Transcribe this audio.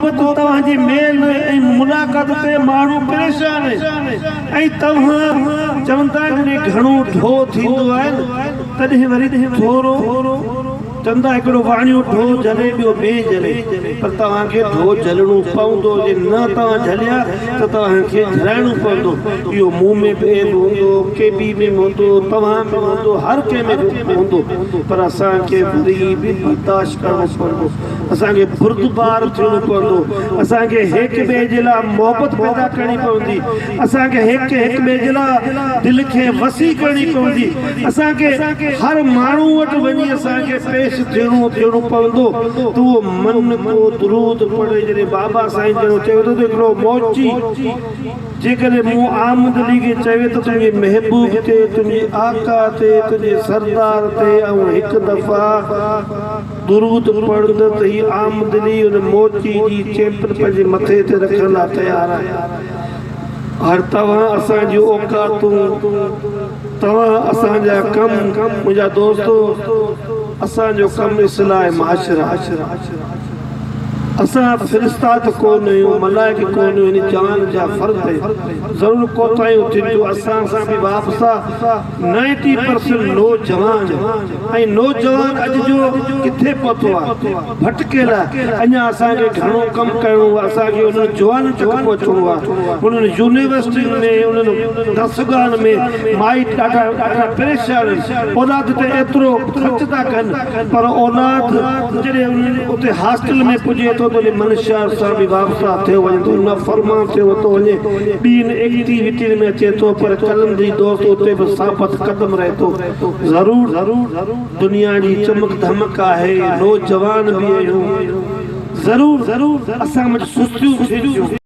محبت توهان جي ميل ۽ ملاقات تي ماڻهو پريشان آهن ۽ توهان چوندا جڏهن گهڻو ڍو ٿيندو آهي نه تڏهن وري ٿورو چوندا هڪڙو واڻيو ڍو جهلي ٻيو مينهن جهلي پر توهان کي ڍو جهلڻو پوندو جي نه توهان جهليا ته توهان کي جهلائڻو پوندو اهو مون ۾ به عيب هوندو ڪي بي ۾ به هوندو توهان ۾ به هوندو هر ڪنهن ۾ به هوندو پر اسان کي وري به برداشت ڪرڻو پوندو. اسان کي بردبار ٿيڻو پوندو، اسان کي هڪ ٻئي جي لاء محبت پيدا ڪرڻي پوندي، اسان کي هڪ هڪ ٻئي جي لاء دل کي وسيع ڪرڻي پوندي، اسان کي هر ماڻهو وٽ وڃي اسان کي پيش ٿيڻو ٿيڻو پوندو ته اهو من ڪو درود پڙهي جڏهن بابا سائين جن چيو ته هڪڙو موچي جيڪڏهن مون آمد علي کي چوي ته تنهنجي محبوب تي، تنهنجي آقا تي، تنهنجي سردار تي آئون هڪ دفعا درود پڙهندس ته هي آمد علي ان موچي جي چيپل پنهنجي مٿي تي رکڻ لاء تيار آهي. هاڻ توهان اسان جون اوقاتون، توهان اسان جا ڪم، منهنجا دوستو اسان جو ڪم اصلاح معاشره. اسان فرشتا ته ڪو نه آهيون، ملائڪ ڪو نه آهيون، هن جهان جا فرد آهيون. ضرور ڪوتاهيون ٿين ٿيون، اسان سان به وابسته نائنٽي پرسنٽ نوجوان ۽ نوجوان اڄ جو ڪٿي پهتو آهي، ڀٽڪيل آهي، اڃا اسان کي گهڻو ڪم ڪرڻو آهي، اسان کي انهن جوانن تڪ پهچڻو آهي، انهن يونيورسٽين ۾ انهن درسگاهن ۾ مائٽ ڏاڍا ڏاڍا پريشان آهن، اولاد تي ايترو خرچ ٿا ڪن. پر اولاد جڏهن انهن اتي هاسٽل ۾ پڄي ٿو تڏهن منشيات سان به وابسته ٿيو وڃي ٿو، نافرمان ٿيو ٿو وڃي، ٻين ايڪٽيوٽين ۾ اچي ٿو پر قلندري دوست اتي به ثابت قدم رهي ٿو. ضرور دنيا جي چمڪ ڌمڪ آهي، نوجوان به آهيون، ضرور اسان منجهه سستيون ٿين ٿيون.